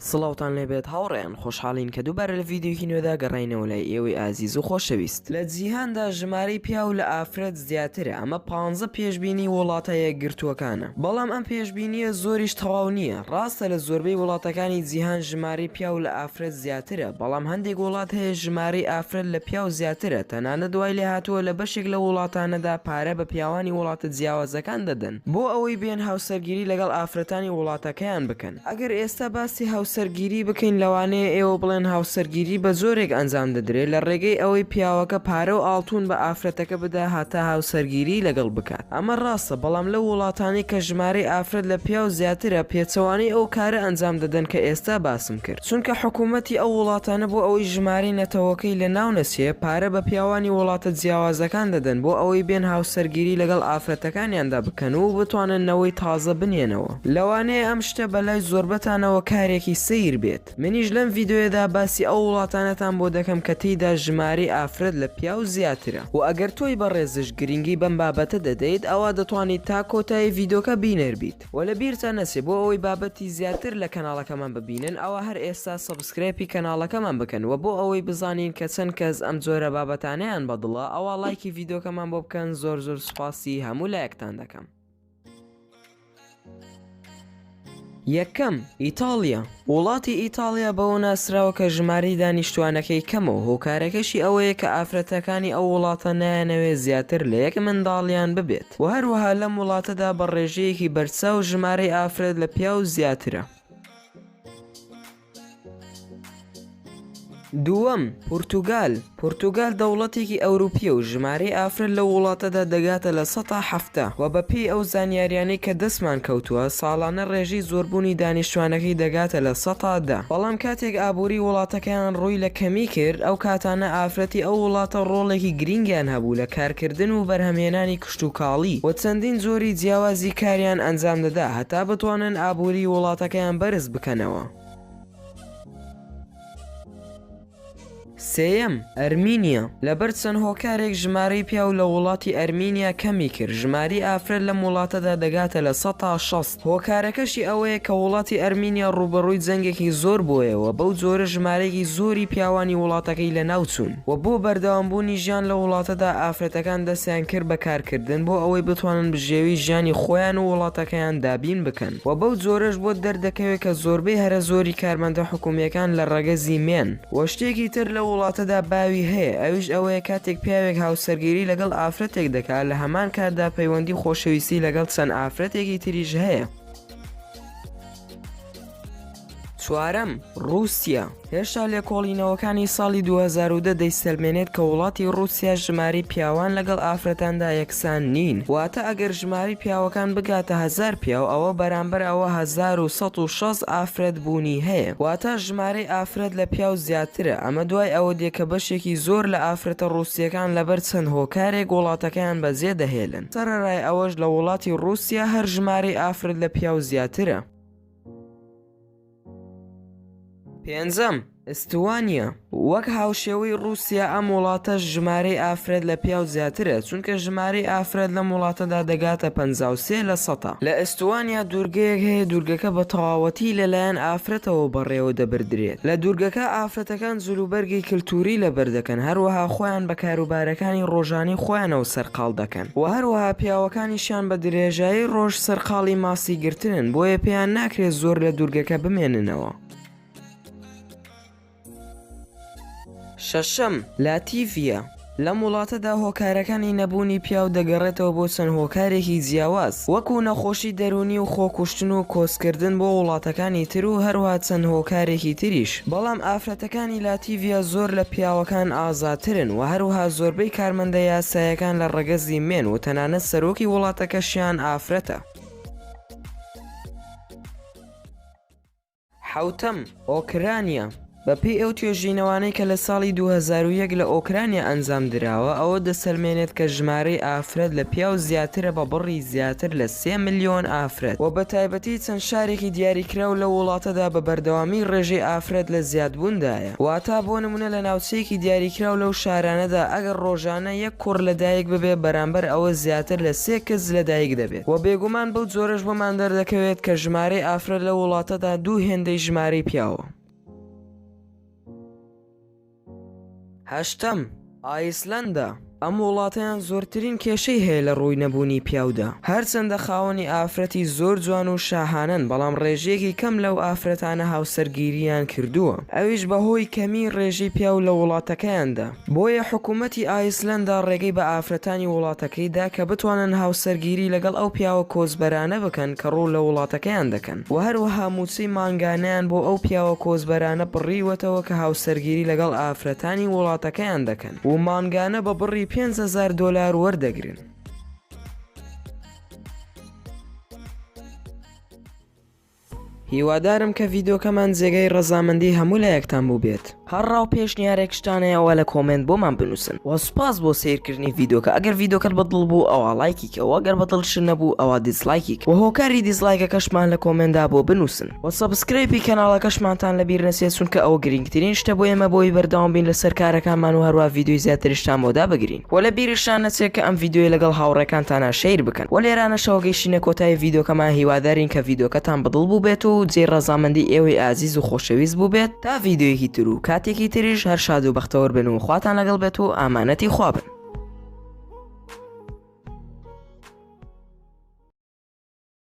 سڵاوتان لێبێت هاوڕێیان خۆشحاڵین کە دووبارە لە ڤیدیۆیەکی نوێدا گەڕاینەوە لای ئێوەی ئازیز و خۆشەویست. لە جیهاندا ژمارەی پیاو لە ئافرەت زیاترە ئەمە پانزە پێشبینی وڵاتە یەکگرتووەکانە بەڵام ئەم پێشبینیە زۆریش تەواو نییە ڕاستە لە زۆربەی وڵاتەکانی جیهان ژمارەی پیاو لە ئافرەت زیاترە بەڵام هەندێک وڵات هەیە ژمارەی ئافرەت لە پیاو زیاترە تەنانەت وای لێهاتووە لە بەشێک لەو وڵاتانەدا پارە بە پیاوانی وڵاتە جیاوازەکان دەدەن بۆ ئەوەی بێن هاوسەرگیری لەگەڵ ئافرەتانی وڵاتەکەیان بکەن. ئەگەر ئێستا باسی هاوسەرگیری بکەین لەوانەیە ئێوە بڵێن هاوسەرگیری بە جۆرێک ئەنجام دەدرێت لە ڕێگەی ئەوەی پیاوەکە پارە و ئاڵتون بە ئافرەتەکە بدا هەتا هاوسەرگیری لەگەڵ بکات ئەمە ڕاستە بەڵام لەو وڵاتانەی کە ژمارەی ئافرەت لە پیاو زیاترە پێچەوانەی ئەو کارە ئەنجام دەدەن کە ئێستا باسم کرد چونکە حکومەتی ئەو وڵاتانە بۆ ئەوەی ژمارەی نەتەوەکەی لە ناو نەچێ پارە بە پیاوانی وڵاتە جیاوازەکان دەدەن بۆ ئەوەی بێن هاوسەرگیری لەگەڵ ئافرەتەکانیاندا بکەن و بتوانن نەوەی تازە بنێنەوە. لەوانەیە ئەم شتە بەلای زۆربەتانەوە کارێکی سەیر بێت، منیش لەم ڤیدۆیەدا باسی ئەو وڵاتانەتان بۆ دەکەم کە تێیدا ژمارەی ئافرەت لە پیاو زیاترە و ئەگەر تۆی بەڕێزش گرنگی بەم بابەتە دەدەیت ئەوا دەتوانیت تا کۆتایی ڤیدۆکە بینەر بیت وە لە بیرتان نەچێ بۆ ئەوەی بابەتی زیاتر لە کەناڵەکەمان ببینن ئەوا هەر ئێستا subscribe ی کەناڵەکەمان بکەن وە بۆ ئەوەی بزانین کە چەند کەس ئەم جۆرە بابەتانەیان بەدڵە ئەوا ڵایکی ڤیدۆکەمان بۆ بکەن زۆر زۆر سوپاسی هەموو لایەکتان دەکەم. یەکەم، ئیتاڵیا، وڵاتی ئیتاڵیا بەوە ناسراوە کە ژمارەی دانیشتوانەکەی کەمە و هۆکارەکەشی ئەوەیە کە ئافرەتەکانی ئەو وڵاتە نایانەوێت زیاتر لە یەک منداڵیان ببێت و هەروەها لەم وڵاتەدا بە ڕێژەیەکی بەرچاو ژمارەی ئافرەت لە پیاو زیاترە. دووەم، پورتوگال، پورتوگال دەوڵەتێکی ئەوروپییە و ژمارەی ئافرەت لەو وڵاتەدا دەگاتە 70% و بەپێی ئەو زانیاریانەی کە دەستمان کەوتووە ساڵانە ڕێژەی زۆربوونی دانیشتوانەکەی دەگاتە 10%، بەڵام کاتێک ئابووری وڵاتەکەیان ڕووی لە کەمی کرد ئەو کاتانە ئافرەتی ئەو وڵاتە ڕۆڵێکی گرینگیان هەبوو لە کارکردن و بەرهەمهێنانی کشتوکاڵی و چەندین جۆری جیاوازی کاریان ئەنجام دەدا هەتا بتوانن ئابووری وڵاتەکەیان بەرز بکەنەوە. سێیەم، ئەرمینیا، لەبەر چەند هۆکارێک ژمارەی پیاو لە وڵاتی ئەرمینیا کەمی کرد، ژماری ئافرەت لەم وڵاتەدا دەگاتە 60%، هۆکارەکەشی ئەوەیە کە وڵاتی ئەرمینیا ڕووبەڕووی جەنگێکی زۆر بۆیەوە، بەو جۆرە ژمارەیەکی زۆری پیاوانی وڵاتەکەی لەناوچوون و بۆ بەردەوامبوونی ژیان لەو وڵاتەدا ئافرەتەکان دەستیان کرد بە کارکردن بۆ ئەوەی بتوانن بژێوی ژیانی خۆیان و وڵاتەکەیان دابین بکەن. و بەو جۆرەش بۆت دەردەکەوێت کە زۆربەی هەرە زۆری کارمەندە حکومییەکان لە ڕەگەزی مێن. وە شتێکی تر لەو وڵاتەدا باوی هەیە ئەویش ئەوەیە کاتێک پیاوێک هاوسەرگیری لەگەڵ ئافرەتێک دەکات لە هەمان کاتدا پەیوەندی خۆشەویستی لەگەڵ چەند ئافرەتێکی تریش هەیە. چوارەم، ڕووسیا، هێشتا لێکۆڵینەوەکانی ساڵی 2010 دەیسەلمێنێت کە وڵاتی ڕووسیا ژمارەی پیاوان لەگەڵ ئافرەتاندا یەکسان نین، واتە ئەگەر ژمارەی پیاوەکان بگاتە 1000 پیاو ئەوە بەرامبەر ئەوە 1160 ئافرەت بوونی هەیە، واتە ژمارەی ئافرەت لە پیاو زیاترە، ئەمە دوای ئەوە دێ کە بەشێکی زۆر لە ئافرەتە ڕووسییەکان لەبەر چەند هۆکارێک وڵاتەکەیان بەجێدەهێلن، سەرەرای ئەوەش لە وڵاتی ڕووسیا هەر ژمارەی ئافرەت لە پیاو زیاترە. پێنجەم، ئیستوانیا، وەک هاوشێوەی ڕووسیا ئەم وڵاتەش ژمارەی ئافرەت لە پیاو زیاترە، چونکە ژمارەی ئافرەت لەم وڵاتەدا دەگاتە 53 لە سەتا. لە ئیستوانیا دوورگەیەک هەیە دوورگەکە بە تەواوەتی لەلایەن ئافرەتەوە بەڕێوە دەبردرێت. لە دوورگەکە ئافرەتەکان جلوبەرگی کلتووری لەبەر دەکەن، هەروەها خۆیان بە کاروبارەکانی ڕۆژانەی خۆیانەوە سەرقاڵ دەکەن. وە هەروەها پیاوەکانیشیان بە درێژایی ڕۆژ سەرقاڵی ماسی گرتنن بۆیە پێیان ناکرێت زۆر لە دوورگەکە بمێننەوە. شەشەم، لاتیڤیا، لەم وڵاتەدا هۆکارەکانی نەبوونی پیاو دەگەڕێتەوە بۆ چەند هۆکارێکی جیاواز وەکو نەخۆشی دەروونی و خۆکوشتن و کۆچکردن بۆ وڵاتەکانی تر و هەروەها چەند هۆکارێکی تریش بەڵام ئافرەتەکانی لاتیڤیا زۆر لە پیاوەکان ئازاترن و هەروەها زۆربەی کارمەندە یاسایەکان لە ڕەگەزی مێن و تەنانەت سەرۆکی وڵاتەکەشیان ئافرەتە. حەوتەم، ئۆکرانیا. بەپێی ئەو توێژینەوانەی کە لە ساڵی 2001 لە ئۆکرانیا ئەنجام دراوە ئەوە دەسەلمێنێت کە ژمارەی ئافرەت لە پیاو زیاترە بە بڕی زیاتر لە سێ ملیۆن ئافرەت و بەتایبەتی چەند شارێکی دیاریکراو لەو وڵاتەدا بە بەردەوامی ڕێژەی ئافرەت لە زیادبووندایە واتا بۆ نمونە لە ناوچەیەکی دیاریکراو لەو شارانەدا ئەگەر ڕۆژانە یەک کوڕ لەدایک ببێ بەرامبەر ئەوە زیاتر لە سێ کچ لەدایک دەبێت و بێگومان بەو جۆرەش بۆمان دەردەکەوێت کە ژمارەی ئافرەت لەو وڵاتەدا دوو هێندەی ژمارەی پیاوە. هەشتەم، ئایسلەندا، ئەم وڵاتەیان زۆرترین کێشەی هەیە لە ڕووی نەبوونی پیاودا، هەرچەندە خاوەنی ئافرەتی زۆر جوان و شاهانەن بەڵام ڕێژەیەکی کەم لەو ئافرەتانە هاوسەرگیرییان کردووە، ئەویش بەهۆی کەمی ڕێژەی پیاو لە وڵاتەکەیاندا. بۆیە حکومەتی ئایسلەندا ڕێگەی بە ئافرەتانی وڵاتەکەی دا کە بتوانن هاوسەرگیری لەگەڵ ئەو پیاوە کۆچبەرانە بکەن کە ڕوو لە وڵاتەکەیان دەکەن و هەروەها مووچەی مانگانەیان بۆ ئەو پیاوە کۆچبەرانە بڕیوەتەوە کە هاوسەرگیری لەگەڵ ئافرەتانی وڵاتەکەیان دەکەن و مانگانە بە بڕی 5000 دۆلار وەردەگرن. هیوادارم کە ڤیدۆکەمان جێگای ڕەزامەندی هەموو لایەکتان بووبێت. هەر ڕاو پێشنیارێک شتان هەیە ئەوا لە comment بۆمان بنووسن. وە سوپاس بۆ سەیرکردنی ڤیدۆکە ئەگەر ڤیدۆکەت بە دڵ بوو ئەوا ڵایکی کە وە گەر بە دڵشت نەبوو ئەوا dislike ی کە وە هۆکاری dislike ەکەشمان لە comment دا بۆ بنووسن وە subscribe ی کەناڵەکەشمانتان لەبیر نەچێت چونکە ئەوە گرینگترین شتە بۆ ئێمە بۆی بەردەوام بین لەسەر کارەکانمان و هەروا ڤیدۆی زیاتریشتان بۆ دابگرین. وە لە بیرشتان نەچێت کە ئەم ڤیدیۆیە لەگەڵ هاوڕێکانتانا share بکەن وە لێرانەشەوە گەیشتینە کۆتایی ڤیدیۆکەمان هیوادارین کە ڤیدیۆکەتان بەدڵ بووبێت و جێی ڕەزامەندی ئێوەی ئازیز و خۆشەویست بووبێت تا ڤیدیۆیەکی تر و کاتێکی تریش هەر شاد و بەختەوەر بن و خواتان لەگەڵ بێت و ئامانەتی خوا بن.